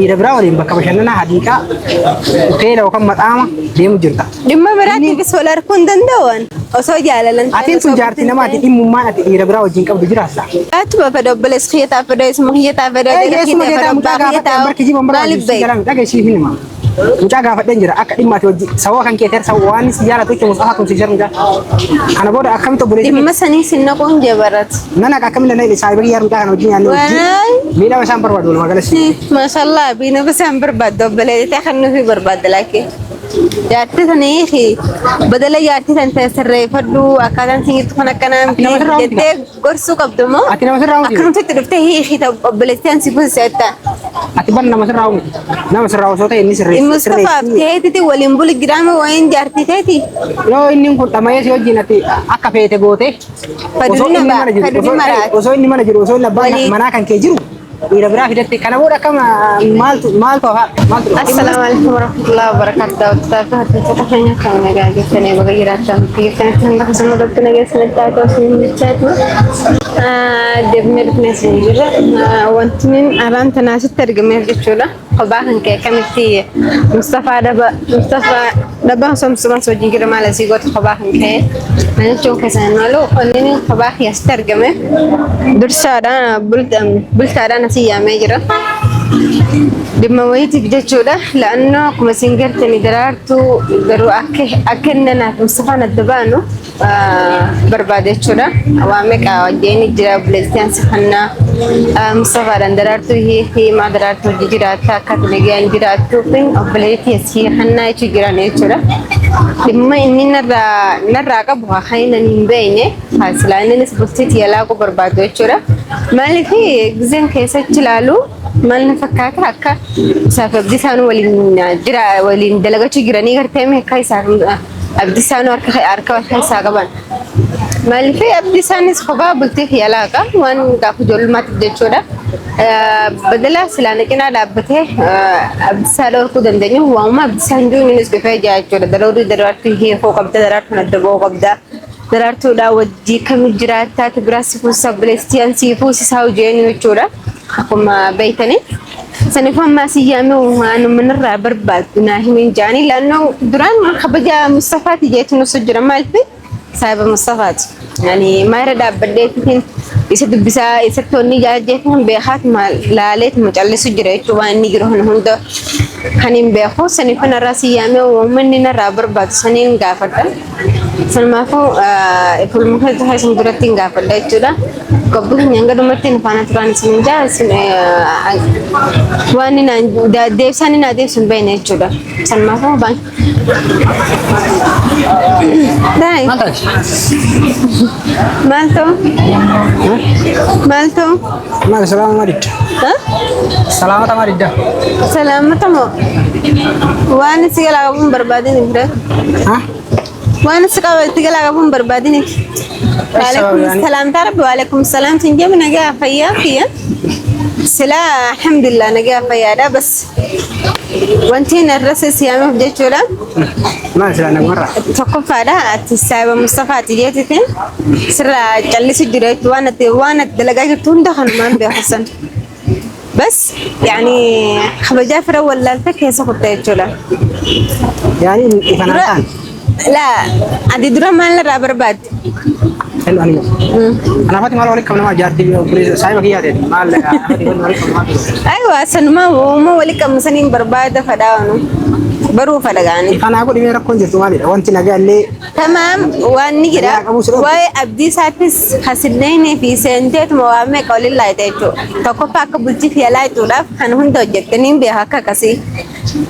Dhiira biraa waliin bakka bashannanaa hadiiqaa hoteela yookaan maxaama deemu jirta. Dhimma biraatiifis wal arguu hin danda'u osoo jaalalan ta'e. Atiin tun jaartii namaati dhimmummaan ati dhiira biraa wajjin qabdu jiraasta. Atuma fedha obboleessi kiyya ta'a fedha isuma kiyya ta'a fedha Ee dhiira kiyya keessuma ta'a fedha keetaa mucaa abbaa kiyya gaafadhee ta'a barki jiban maaliif barbaadu bahe? garaa dhagaye siif hin hima. Mucaa gaafadheen jira akka dhimma ati wajjin sababa kan kee ta'e sababa waan si jaalatu jechuun Musxafaa tumsiiseera mucaa. Kana booda akkamitti obboleessi Dhimma sanii sin naquun jabarat. Nan akka akkamiin danda'e saayiba kiyyaa mucaa kana wajjin nyaannee Waay. wajjin miidhama isaan barbaadu walumaa galatti. Mashallah biina bisaan barbaadda obboleettii ta'e kan nufi barbaadda laakiin. Jaartii sanii fi badala jaartii san ta'e sirreeffadhu akkaataan siin jirtu kan akkanaa Ati nama sirraa jettee gorsuu qabdu moo? Ati nama sirraa miti. Akkanumatti itti dhuftee hiikii ta'u obboleettii an si fuusiseetta. Ati bar nama sirraa miti. Nama sirraa osoo ta'e inni sirreessi. Mustafaaf teetiti waliin buli jiraame waa'een jaartii teeti. Yoo inni kun dhama'ee si wajjin ati akka feete goote osoo Fadudina inni ba mana jiru fadudina osoo maraati. osoo inni mana jiru osoo inni abbaan Walii. manaa kan kee jiru dhiira biraa fidatte kana booda akkam maaltu maaltu hafaa maaltu dhufa? Assalamu alaikum warahmatullahi wabarakatuh. Daawwattoota fi hordoftoota keenya kan nagaa jirtanii baga jiraattan biyya hanga akkasuma irratti nagaa isinitti haa ta'u isin jechaati. Deebinee dhufnee isin jirra. Wanti inni araan tanaa asitti argameef jechuudha. Kophaa kan ka'e akkamitti Mustafaa dhaba Mustafaa dhaba osoo Mustafaan si wajjin jira maal asii goota kophaa kan ka'e. Kana jechuun keessan hin oolu. Wanni inni kophaa kiyya asitti argame dursaadhaan bultaadhaan asii yaamee jira. Dhimma wayiitiif jechuudha. La'annoo akkuma isin gartanii daraartuu garuu akka akka inni anaaf Mustafaan adda baanu barbaade jechuudha. Waa meeqa wajjin jira obboleettiin sifannaa Mustafaadhaan daraartuu hiimaa daraartuu hojii jiraata akka ati nagaan jiraattuu fi obboleettii asii hannaa jechuu jiran jechuudha. Dhimma inni narraa qabu kan inni hin beekne silaa innis bultiitti yalaaquu barbaadu jechuudha. Maaliif gizeen keessatti ilaalu maal na fakkaata akka isaaf abdii isaanii waliin jira waliin dalagachuu jiranii gartee akka isaaf Abdiisaanuu harka harka wal keessaa qaban. Maaliif Abdiisaanis kophaa bultiif yalaaqa waan gaafa ijoollummaatiif jechuudha. Badala silaa na cinaa dhaabbatee Abdiisaa dhorkuu dandeenyu waamuma Abdiisaan jiru innis dhufee jira jechuudha. Daraartuu daraartuu hiikuu qabda daraartuun adda ba'uu qabda. Daraartuudhaa wajjii kami jiraattaa ati biraa si fuusisaa obboleettii an si fuusisaa hojii jechuudha. Akkuma beektanii. Saniif ammaa si yaame waan manarraa barbaaddu naa himin jaanii laannoo duraan kabaja Mustafaati jeetu nusu jira maaliif saahiba Mustafaati. Yani maayira dhaabbadheetiin isa dubbisaa isatti wanni jaajjeetiin beekaatuma laaleetuma callisu jira jechuun waan inni jiru kana hunda kan hin beeku saniif narraa si yaame uummanni narraa barbaadu saniin gaafadha. Sanumaafuu fuuluma keessa isin duratti hin gaafadha jechuudha. Qophii keenya hanga dhumatti nu faana turaan isin jaa isin waan inni deebisaan inni naa deebisu hin beekne jechuudha. Sanumaafuu baan. Daai. Maal taate? Maal ta'u? Maal ta'u? Maal salaama maa didda? Salaamata maa didda? Salaamata moo? Waan si galaa qabuun barbaadin bira. Ha? Waan si qaba itti galaa qabuun barbaadin. Waalaikum salaam taarabbi waalaikum salaam sin jedhu nagaa fayyaa kiyya. Silaa alhamdulillah nagaa fayyaadha bas wanti narra siyaameef jechuudha. Maal silaa nagumarraa? Tokkoffaadha ati saahiba Mustafaati jeetitiin sirraa callisu jira jechuudha waan ati waan ati dalagaa jirtu hunda kanumaan beeku san. Bas yaani kabajaa fira wallaalte keessa kutte jechuudha. Yaani ifa naa Dura ta'an. laa ati dura maal irraa barbaadde? Hello ani. Anaafati maal walitti qabna maal jaartii obboleessa saahiba kiyyaa ta'e maal anaafati walitti qabna maal. Aywa sanumaa uuma wali qabnu saniin barbaada fadhaa wanu baruu fadha gaani. Ifa naa godhi mee rakkoon jirtu maalidha? Wanti nagaa illee Tamaam waan ni jira Nagaa qabu si dhorku. waa'ee abdii isaattis hasilneenii fi seenteetuma waa meeqa waliin laayite jechuudha. Tokkoffaa akka bultiif yalaayituudhaaf kan hunda hojjette niin beeka akka akkasii.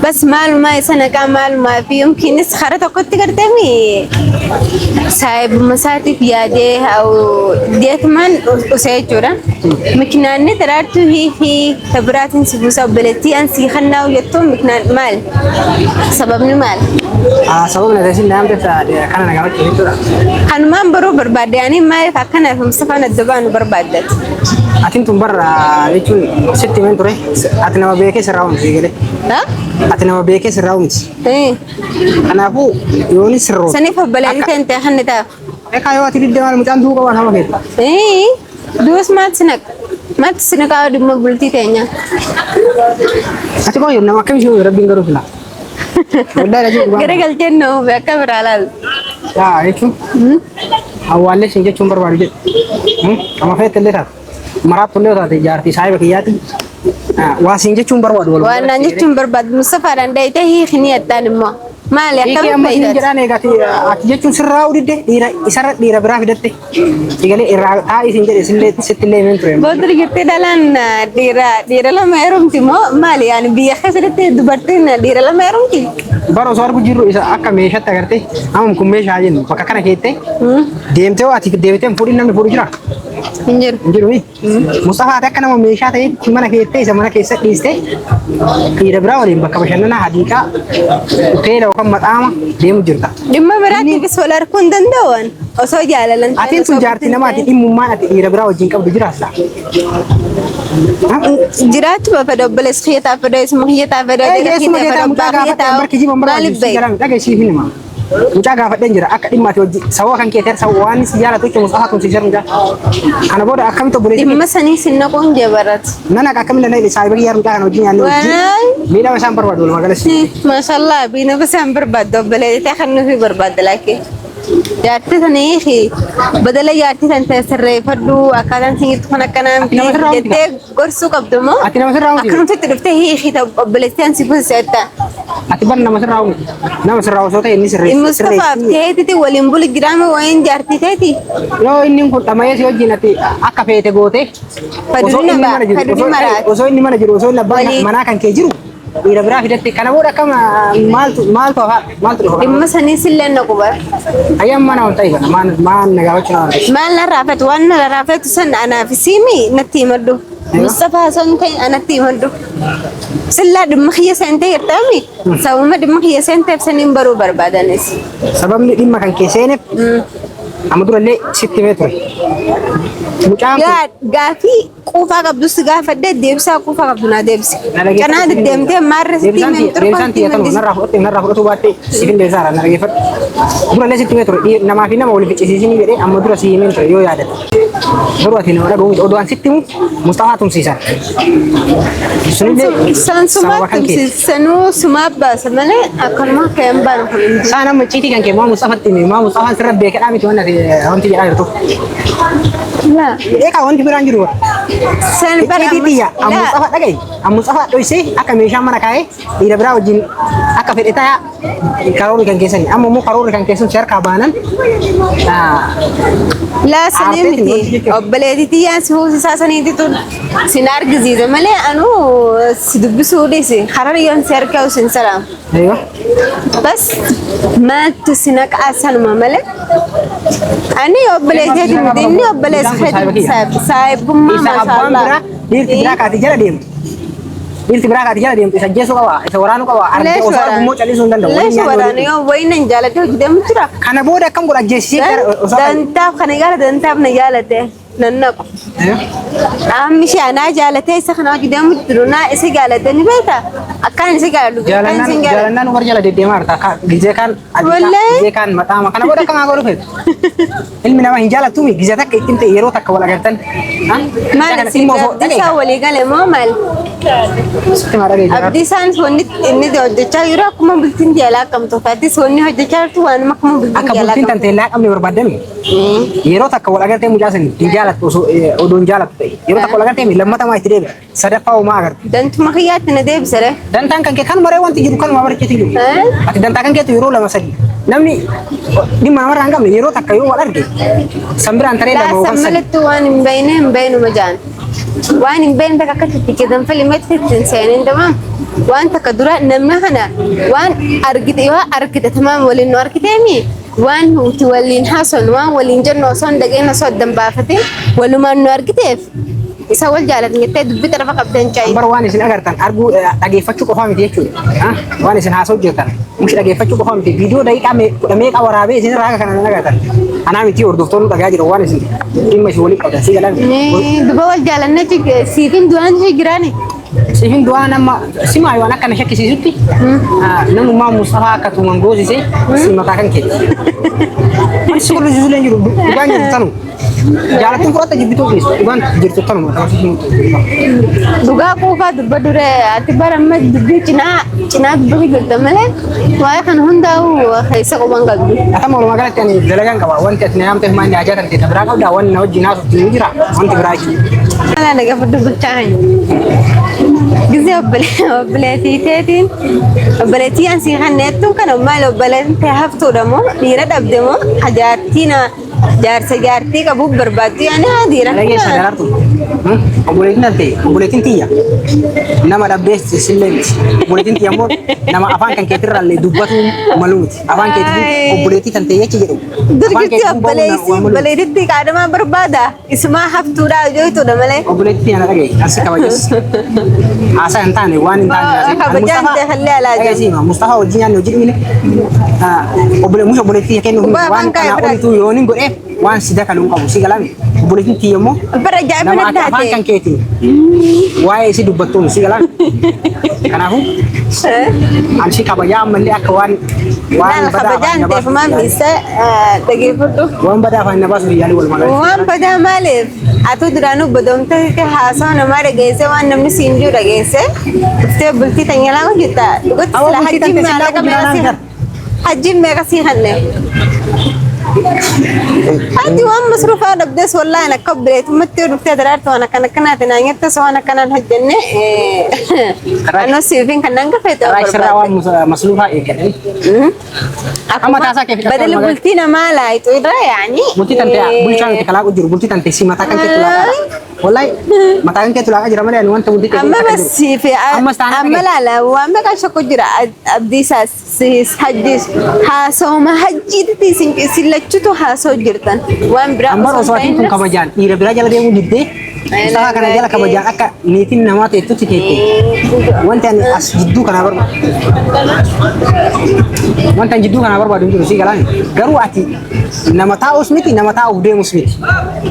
Bas maalumaa isa naqaa maalumaa fi yomkiinis karaa tokkotti garteemi saayibuma isaatiif yaadee deetumaan usee jechuudha. Mikinaanni daraartuu hiihii tabiraatiin si buusa obboleettii an sii kannaa jettuun miknaan maal? Sababni maal? Sababni ati isin dhaamte kana na gaafachuu jechuudha. Kanumaan baruu barbaadde ani maaliif akkana fi Mustafaan adda baanu barbaaddat? Atiin tun barra jechuun sitti himeen ture. Ati nama beekee sirraa miti galee. Ha? Ati nama beekee sirraa miti. Eh. Kanaafuu yooni sirroo. Saniif obboleettii ta'e kan ni ta'a. Ekaa yoo ati didde maal mucaan du'uu qaba nama keessa. Eh. Duus maal si naqa? Maaltu si naqaa dhimma bultii teenya? Ati qoy nama akkamii si uume rabbiin garuu filaa. Wallahi rajii dhugaa. Gara galcheen na uume akka biraa laal. Yaa jechuun awwaallee siin jechuun barbaadu jedhu. Amma feette illee taate. Maraattu illee taate jaartii saahiba kiyyaati. Waa siin jechuun barbaadu walumaa Waan naan galatti. jechuun barbaadu Mustafaadhaan dayitee hiikni jettaan immoo. Maali Hiikii akkamitti amma siin fayyadata? jedhaan eegati ati jechuun sirraa udidde dhiira isarra dhiira biraa fidatte. Egalee irraa taa'ii siin jedhe sillee sitti illee himeen ture. Booda jettee dhalaan dhiira dhiira lama heerumti moo maali yaani biyya keessatti dubartiin dhiira lama heerumti? Bara osoo argu jirru isa akka meeshaatti agartee amma kun meeshaa jennu bakka kana keettee deemtee ati deebitee hin fuudhin namni fuudhu jira. Hin jiru. Hin jiru. Mustafaa ati akka nama meeshaa ta'etti mana keettee isa mana keessa dhiistee dhiira biraa waliin bakka bashannanaa hadiiqaa hoteela yookaan maxaama deemu jirta. Dhimma biraatiifis wal arguu hin danda'u osoo jaalalan ta'in Atiin osoo tun jaartii bultiin namaati ta'in. dhimmummaan ati dhiira biraa wajjin qabdu jiraasta. Jiraachuu fedha obboleessa kiyya ta'a fedha isuma kiyya ta'a fedha Ee dhiira kiyya eessuma ta'a keetaa fedha mucaa abbaa kiyya gaafadhe ta'a barki jiban barbaadu maaliif si bahe? jalaa dhagaye siif hin hima. Mucaa gaafadheen jira akka dhimma ati hojii sababa kan kee ta'e sababa waan si jaalatu jechuun Mustafaa tumsiiseera mucaa. Kana booda akkamitti obboleessi kee Dhimma sanii sin naquun jabarat. nan akka akkamitti danda'e saahiba kiyyaa mucaa kana wajjin nyaannee hojii Waay. miidhama isaan barbaadu walumaa galatti. Maashaallah biina basaan barbaaddu obboleettii kan nufi barbaadda laakiin. Jaartii sana hiiki badala jaartii sana ta'e sirreeffadhu akkaataan siin jirtu kan akkanaa Ati nama sirraa miti jettee gorsuu qabdu moo Ati nama sirraa miti. akkanumatti itti dhuftee hiiki obboleettii an si fuusiseetta. Ati bar nama sirraa miti. Nama sirraa osoo ta'e inni sirreessi. Mustafaaf teetiti waliin buli jiraame wayin jaartii teeti. Yoo inni kun dhama'ee si wajjin ati akka feete goote osoo Fadudina inni ba mana jiru fadudina osoo maraati. osoo inni mana jiru osoo inni abbaan Walii manaa kan kee jiru dhiira biraa fidatte kana booda akkam maaltu maaltu hafaa maaltu dhufa kana dhimma booda. sanii sillee na quba. Ayyaan mana waan ta'e kana maan maan na gaafachuu na barbaachisa. Maal na raafatu waan na raafatu san anaaf siimi natti himadhu. Aywa. Mustafaa san ta'e anatti himadhu. Sillaa dhimma kiyya seentee jirtaami. Sababa dhimma kiyya seenteef saniin baruu barbaadanis. Sababni dhimma kan kee seeneef amma durallee sitti himee ture. Mucaan kun Yaa gaafii quufaa qabdu si gaafadhe deebisaa quufaa qabdu naa deebisi. na dhageeffadhu Kanaa siif hin deddeemtee deebisa. maarra sitti Deebisaan himeen tiyya turban deebisaan sitti tiyya himen tanuma narraa fudhatte narraa fudhatuu baatte siif hin deebisaara na dhageeffadhu. Durallee sitti himee ture namaa fi nama wal ficcisiisinii jedhee amma dura si himeen ture yoo yaadatte. Garuu ati nama dhaga'u miti oduu an sitti himu Mustafaa tumsiisan. Sunillee San sababa sumaa kan keeti. tumsiisanuu sumaa baasa malee akkanuma akka hin baanu kun hin jiru. Isaan amma icciitii kan kee maa Mustafatti himi maa Mustafaan sirra beekedhaa miti wanti ati wanti jedhaa jirtu. Laa. Eegaa wanti biraan jiru bara. San bara Icciitii ammas tiyya an laa. Mustafa dhaga'i an Mustafa dhoysee akka meeshaa mana kaa'ee dhiira biraa wajjin akka fedhe ta'a karoorri kan keessani amma immoo karoorri kan keessan si harkaa baanan Laa sanii aarteetiin wanti miti jechuudha. obboleettii tiyyaan si fuusisaa saniititu sin argisiisa malee anuu si dubbisuu dhiisi karaa yoon si argaa sin salaam. Aywa. Bas maaltu si naqaa sanuma malee ani obboleettii miti inni obboleessa keetii saahibummaa Isa abbaan maashaallah. biraa dhiirti biraa kaati jala deemtu. Dhiirti biraa kaati jala deemtu isa ajjeesuu qaba isa waraanuu qaba argee Leesh osoo waraana. argummoo callisuu hin danda'u. Waliin Leesh nyaanni waraana waliin. yoo wayiin jaaladhe hojii deemu jira. Kana booda akkam godha ajjeesisee gara osoo Dantaaf kana gaala dantaaf na jaalate nan naqu. Qaamni ishee anaa jaalatee isa kana hojii deemu jiru naa isa jaalate ni beekta. Akkaan isa jaaladhu akkaan Jaalannaan isin jaaladhu. jaalannaan warra jala deddeemaa jirta akka gizee kaan adiikaa Wallahi. gizee kaan maxaama kana booda akkam haa godhu feetu. Ilmi namaa hin jaalattuumi gizee takka ittiin ta'e yeroo takka wal agartan. Maal si Abdiisaa walii gale moo maal? Sitti maa dhagaye jira. Abdiisaan wanni inni hojjechaa jiru akkuma bultiin jaalaa akkamtu taatis wanni hojjechaa jirtu waanuma akkuma bultiin Akka jaalaa bultiin akkamtu. tantee laa qabne barbaaddame yeroo takka wal agartee mucaa sanii hin jaalattu osoo odoo hin jaalattu ta'e yeroo takka wal agartee lammata maa itti deebi'a sadaffaa homaa agartu. Dantuma kiyyaatti na deebisere. Dantaan kan kee kanuma ree wanti jiru kanuma baricheetu jiru. Ati dantaa kan keetu yeroo lama sadi. Namni dhimma namarraa hin qabne yeroo takka yoo wal arge san biraan taree lama Laa yookaan san sadi. malattuu waan hin beekne hin beeknuma jaan. Waan hin beekne takka akka itti danfalimetti itti hin seenin tamaam. Waan takka dura namni kana waan argite yoo argite tamaam waliin nu argiteemi waan nuti waliin haasofnu waan waliin jennu osoo hin dhageen osoo addan baafatin walumaan nu argiteef isa wal jaalatan jettee dubbii xarafa qabdan caayi. Bar waan isin agartan arguu dhageeffachuu qofaa miti jechuudha. Waan isin haasa'u jirtan mushi dhageeffachuu qofaa miti. Viidiyoo daqiiqaa kudha meeqa waraabee isin irraa akka kana agartan. Anaa miti hordoftoonni dhagaa jiran waan isin dhimma isin waliin qabdan si galan. Duba wal jaalannee siifin du'aan ishee jiraani. Siifin du'aa nama simaa yoo akka na shakkisiisutti namummaa Mustafaa akka tuman goosise si mataa kan keeti. Wanti si kolfisiisu illee hin jiru dhugaan jirtu tanu. Jaalattuun fudhatta jibbituu dhiistu. Dhugaan jirtu tanuma taasisuu nuti. Dhugaa quufaa dubba dure ati bara amma dubbii cinaa cinaa dubbatu jirta malee waa'ee kana hundaa'u keessa quban qabdu. Atama walumaa galatti ani dalagaan qaba. Wanti ati na yaamteef maal haajaa tan ta'e biraa qabda. Wanni na wajjin haasoftu ni jira. Wanti biraa jechuudha. Ala dhaggeeffadhu bulchaa keenya. Gisee obboleettii teetiin obboleettii an sii kanneettuun kana maal obboleettiin tee haftuudha moo dhiira dhabde moo jaartii na jaarsa jaartii qabuuf barbaaddu yaani haa dhiira. Dhageessa daraartu. Obboleettiin tan ta'e obboleettiin tiyya nama dhabdee sillee miti. Obboleettiin tiyya immoo nama afaan kan keetirraa illee dubbatu malu miti. Afaan keetiin obboleettii tan ta'e jechi jedhu. Durgirti obboleessi obboleettitti qaadamaa barbaada. Isumaa haftuudha ijooltuudha malee. Obboleettii tiyya na dhagaye asi kabajas. Haasaa hin taane waan hin taane. Kabajaan ta'e alaa jiru. Dhageessima Mustafaa wajjin nyaanni hojii dhumine. Obboleettii obboleettii kennu Gubbaa waan afaan kaa'e kanaa bira. olitu yoon hin godheef waan si dakaluu hin qabu si galame. Obboleettiin tiyya immoo Bara ajaa'iba nama natti akka afaan taate. kan keetiin waa'ee isii dubbattuun si galaan. Kanaafuu ani si kabajaa ammallee akka waan waan Laal badaa afaan kabajaan na ta'eef baasuuf maal yaali. isa dhageeffadhu. Waan badaa afaan na baasuuf yaali walumaa galatti. Waan badaa maaliif? Atuu duraanuu badoomtee haasawaa namaa dhageessee waan namni siin jiru dhageessee dhuftee bultii tan yalaa hojjetta. Dhugatti Awwa sila bultii tan hajjiin teessee maallaqa laa meeqa guddinaan si gar. hajjiin meeqa sii kanne? Ati waan masruufaa dhabdees wallaahi akka obboleetummatti yoo dhuftee daraartu waan akkana akkanaatiin naa nyattas waan akkanaan hojjenne anoo siifin kan nan gafeete Karaa isirraa waan masluufaa eeggatanii. Amma taasaa kee fixattee Badala walumaa bultii namaa laayitu irra yaani. Bultii tan ta'e bulchaa miti kalaaqu jiru bultii tan ta'e si mataa kan keetu laaqaa. Wallahi mataa kan keetu laaqaa jira malee ani wanta bultii ta'e Amma keessa bas jiru. siifi Ammas taanaan amma dhagaye. laala waan meeqa shakku jira abdiisaas siis hajjiis haasawuma hajjiitti isin isin lachutu haasa'u jirtan waan biraa Amma osoo osoo hin atiin kun ta'in kabajaan dhiira biraa jala deemuu diddee Mustafaa kana jala kabajaan akka niitiin namaa teettutti teette. Wanti ani as jidduu kanaa barbaadu. Wanta ani jidduu kanaa barbaadu hin jiru sii galaani. Garuu ati nama taa'us miti nama taa'uuf deemus miti.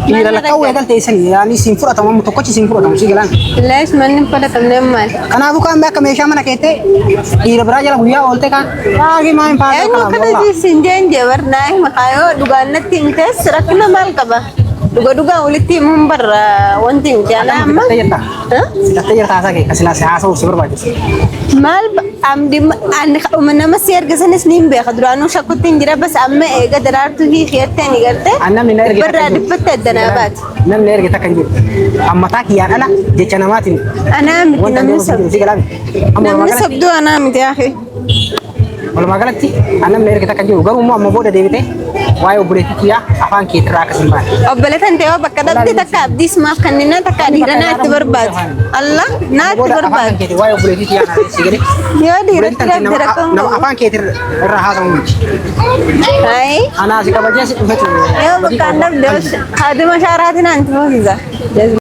Dhiira lakkaa'uu eegalte isin yaani siin fudhatamu amma tokkochi siin fudhatamu sii galaani. Leesh manni hin fudhatamne maal? Kanaafuu kaan akka meeshaa mana keettee dhiira biraa jala guyyaa oolte kaan baagii maa hin faana Eenyu kalaam kana wallaa. siin jeen jee barnaa maqaa dhugaan natti himtees rakkina maal qaba? Dhuga dhugaa walitti himuun barra wanti miti ana amma. Fixattee jirta. Fixattee jirta haasaa kee kan silaa si haasa'uuf si barbaachisu. Maal amdi ani nama si erga sanis niin beeka duraanuu shakkutti hin jira bas amma eega daraartuu hiikeetti ani garte An namni na erge dhibbarraa takka hin jiru. dhibbatti addanaa baate. Namni na erge takka hin jiru. An mataa kiyyaan ala jecha namaatiin Anaa miti wanta namni deemu si jiru si sobdu. galaami. Amma walumaa Namni galatti sobduu anaa miti akhi. walumaa galatti an namni na erge takka hin jiru. Garuu immoo amma booda deebitee waa'ee obboleettii kiyyaa afaan keetirraa akka sin baane. Obboleettan ta'ee bakka dhabde takka abdiis maaf kannina takka dhiira naatti barbaadu. Allah naatti Booda afaan barbaadu. keetii waa'ee obboleettii kiyyaa naa si gadi. Yoo dhiiratti Obboleettii tante dhabde nama rakkoon nama qabu. afaan keetirraa haasawu miti. Ayi. Anaa si kabajee si dhufetu. Yoo bakka dhabde haaduma shaaraatiin anti foosisa.